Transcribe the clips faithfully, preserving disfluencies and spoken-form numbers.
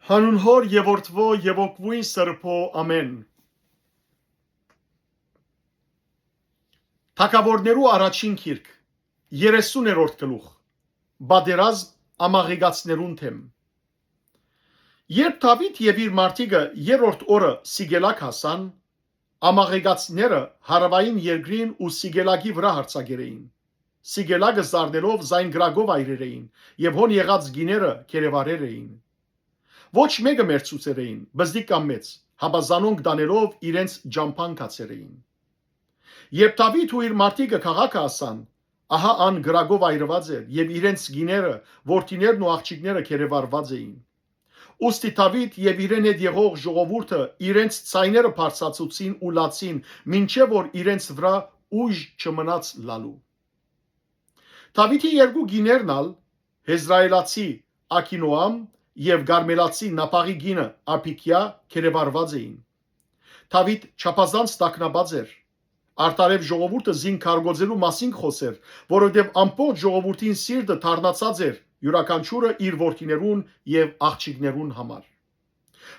Հանուն Հօր եւ Որդւոյ եւ Հոգւոյն Սրբոյ, ամէն։ Թագաւորներու առաջին գիրք, երեսուներորդ գլուխ։ Պատերազմ ամաղեկացներուն դէմ։ Երբ Դաւիթ եւ իր մարդիկը երրորդ օրը Սիգելակ հասան, ամաղեկացները հարաւային երկրին ու Սիգելակի վրայ յարձակեր էին։ Սիգելակը զարնելով զայն կրակով այրեր էին եւ հոն եղած գիները կերեւարեր էին։ Ոչ մէկը մեռցուցեր էին, բզդիկ կամ մեծ, հապա զանոնք տանելով իրենց ճամբան գացեր էին։ Երբ Դաւիթ ու իր մարդիկը քաղաքը հասան, ահա ան կրակով այրուած էր եւ իրենց գիները, որդիներն ու աղջիկները կերեւարուած էին։ Ուստի Դաւիթ եւ իրեն հետ եղող ժողովուրդը իրենց ձայները բարձրացուցին ու լացին, մինչեւ որ իրենց վրայ ուժ չմնաց լալու։ Դաւիթի երկու գիներն ալ, Հեզրայելացի Աքինոամ եւ Կարմելացի Նապաղի գինը Աբիգիա, կերեւարուած էին։ Դաւիթ չափազանց տագնապած էր։ Արդարեւ ժողովուրդը զինք կարգոծելու մասին խօսեր, որովհետեւ ամբողջ ժողովուրդին սիրտը դառնացած էր յուրաքանչիւրը իր որդիներուն եւ աղջիկներուն համար։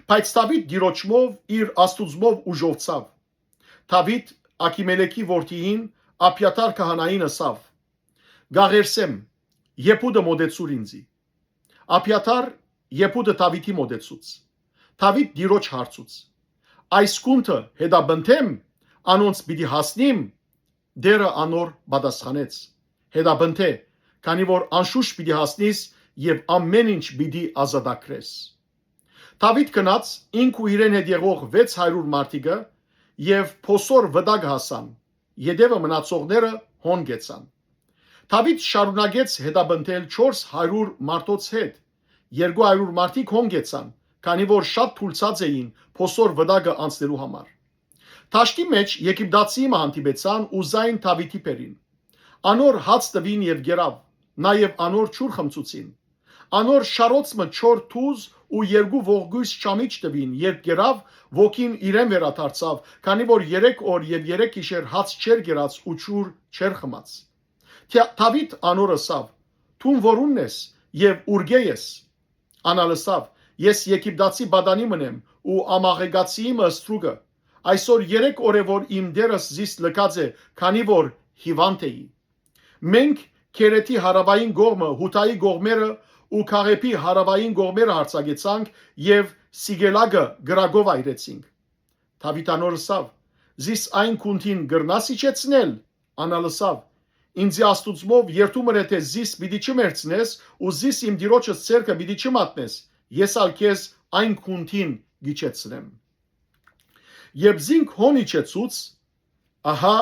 Բայց Դաւիթ Տիրոջմով, իր Աստուծմով ուժովցաւ։ Դաւիթ Աքիմելեքի որդիին Աբիաթար քահանային ըսաւ. «Գաղերսեմ, Եփուտը մօտեցուր ինծի»։ Աբիաթար Եփուտը Դաւիթի մօտեցուց։ Դաւիթ Տիրոջ հարցուց. «Այս գունդը հետապնդեմ, անոնց պիտի հասնիմ»։ Տէրը անոր պատասխանեց. «Հետապնդէ, քանի որ անշուշտ պիտի հասնիս եւ ամէն ինչ պիտի ազատագրես»։ Դաւիթ գնաց, ինք ու իրեն հետ եղող վեց հարիւր մարդիկը, եւ փոսոր վտակը հասան, ետեւը մնացողները հոն գեցան։ Դաւիթ շարունակեց հետապնդել չորս հարիւր մարդոց հետ, երկու հարիւր մարդիկ հոն գեցան, քանի որ շատ թուլցած էին փոսոր վտակը անցնելու համար։ Դաշտի մէջ Եգիպտացի մը հանդիպեցան ու զայն Դաւիթի բերին։ Անոր հաց տուին եւ գերաւ, նաեւ անոր ջուր խմցուցին։ Անոր շարոց մը չոր թուզ ու երկու ողկոյս չամիչ տուին, երբ գերաւ, ոգին իրեն վերադարձաւ, քանի որ երեք օր եւ երեք գիշեր հաց չէր գերած ու ջուր չէր խմած։ Թա-, Դաւիթ անոր ըսաւ. «Դուն որունն ես եւ ուրկէ ես»։ Ան ալ ըսաւ. «Ես Եգիպտացի պատանի մըն եմ ու ամաղեկացիի մը ստրուկը։ Այսօր երեք օր է որ իմ տէրս զիս լքած է, քանի որ հիւանդ էի»։ Մենք Քերեթի հարաւային կողմը, Յուդայի կողմերը ու Քաղեբի հարաւային կողմերը յարձակեցանք եւ Սիգելակը կրակով այրեցինք։ Դաւիթ անոր ըսաւ. «Զիս այն գունդին կրնա՞ս իջեցնել»։ Ան ալ ըսաւ. «Ինծի Աստուծմով երդում ըրէ թէ զիս պիտի չմեռցնես ու զիս իմ Տիրոջս ձեռքը պիտի չմատնես, ես ալ քեզ այն գունդին կիջեցնեմ»։ Երբ զինք հոն իջեցուց, ահա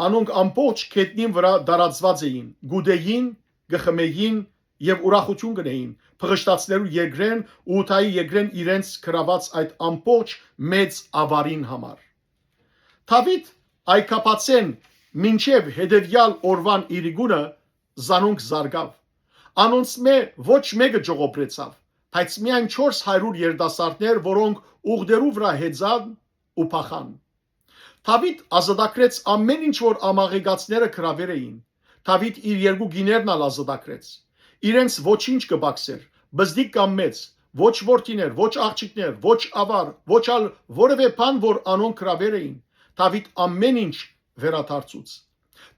անոնք ամբողջ գետնին վրայ տարածուած էին, կուտէին, կը խմէին եւ ուրախութիւն կ'ընէին Փղշտացիներու երկրէն ու Յուդայի երկրէն իրենց գրաւած այդ ամբողջ մեծ աւարին համար։ Դաւիթ այգաբացէն մինչեւ հետեւեալ օրուան իրիկունը զանոնք զարկաւ։ Անոնցմէ ոչ մէկը չողոպրեցաւ, բայց միայն չորս հարիւր երիտասարդներ, որոնք ուղտերու վրայ հեծան ու փախան։ Դաւիթ ազատագրեց ամէն ինչ որ ամաղեկացները գրաւեր էին։ Դաւիթ իր երկու գիներն ալ ազատագրեց։ Իրենց ոչինչ կը պակսէր, բզդիկ կամ մեծ, ոչ որդիներ, ոչ աղջիկներ, ոչ աւար, ոչ ալ որևէ բան որ անոնք գրաւեր էին, Դաւիթ ամէն ինչ վերադարձուց։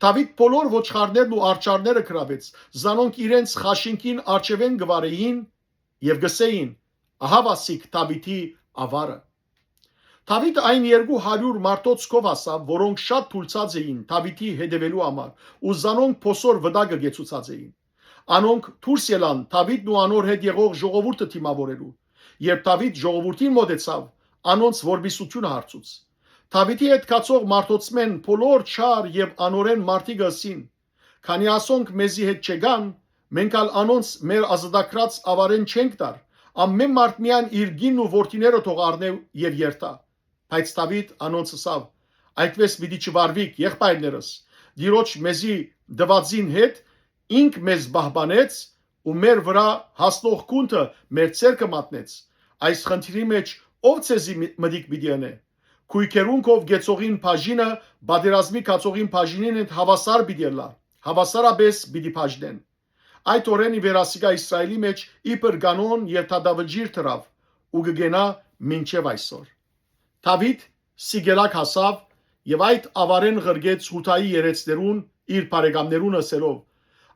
Դաւիթ բոլոր ոչխարներն ու արջառները գրաւեց, զանոնք իրենց խաշինքին առջեւէն կը վարէին եւ կ'ըսէին. «Ահա վասիկ Դաւիթի աւարը»։ Դաւիթ այն երկու հարիւր մարդոց քով հասաւ, որոնք շատ թուլցած էին Դաւիթի հետեւելու համար ու զանոնք փոսոր վտակը կեցուցած էին։ Անոնք դուրս ելան Դաւիթն ու անոր հետ եղող ժողովուրդը դիմաւորելու։ Երբ Դաւիթ ժողովուրդին մօտեցաւ, անոնց որպիսութիւնը հարցուց։ Դաւիթի հետ գացող մարդոցմէն բոլոր չար եւ անօրէն մարդիկը ըսին. «Քանի ասոնք մեզի հետ չեկան, մենք ալ անոնց մեր ազատագրած աւարէն չենք տար, ամէն մարդ միայն իր գինն ու որդիները թող առնէ եւ երթայ»։ Բայց Դաւիթ անոնց ըսաւ. «Այդպէս պիտի չվարուիք, եղբայրներս, Տիրոջ մեզի տուածին հետ ինք մեզ պահպանեց ու մեր վրայ հասնող գունդը մեր ձեռքը մատնեց։ Այս խնդիրի մէջ ո՞վ ձեզի մի-, մտիկ պիտի ընէ։ Գոյքերուն քով կեցողին բաժինը պատերազմի գացողին բաժինին հետ հաւասար պիտի ըլլայ, հաւասարապէս պիտի բաժնեն»։ Այդ օրէն ի վեր ասիկա Իսրայէլի մէջ իբր կանոն եւ դատավճիռ դրաւ, ու կը կենայ մինչեւ այսօր։ Դաւիթ Սիգելակ հասաւ եւ այդ աւարէն ղրկեց Յուդայի երեցներուն իր բարեկամներուն, ըսելով.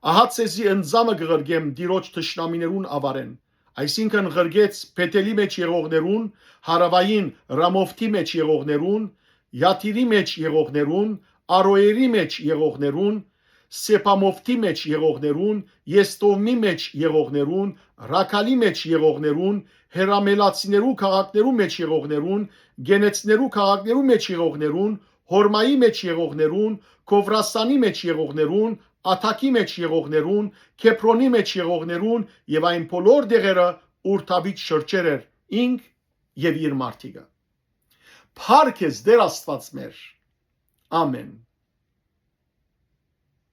«Ահա ձեզի ընծամը կը ղրկեմ Տիրոջ թշնամիներուն աւարէն»։ Այսինքն՝ ղրկեց Բեթելի մէջ եղողներուն, հարաւային Ռամովթի մէջ եղողներուն, Յաթիրի մէջ եղողներուն, Արոերի մէջ եղողներուն, Սեփամովթի մէջ եղողներուն, Եստովմի մէջ եղողներուն, Ռաքալի մէջ եղողներուն, Հերամելացիներու քաղաքներու մէջ եղողներուն, Գենեցներու քաղաքներու մէջ եղողներուն, Հորմայի մէջ եղողներուն, Կովրասանի մէջ եղողներուն, Աթակի մէջ եղողներուն, Քեբրոնի մէջ եղողներուն եւ այն բոլոր տեղերը, ուր Դաւիթ շրջեր էր ինք եւ իր մարդիկը։ Փառք ես, Տէր Աստուած մեր։ Ամէն։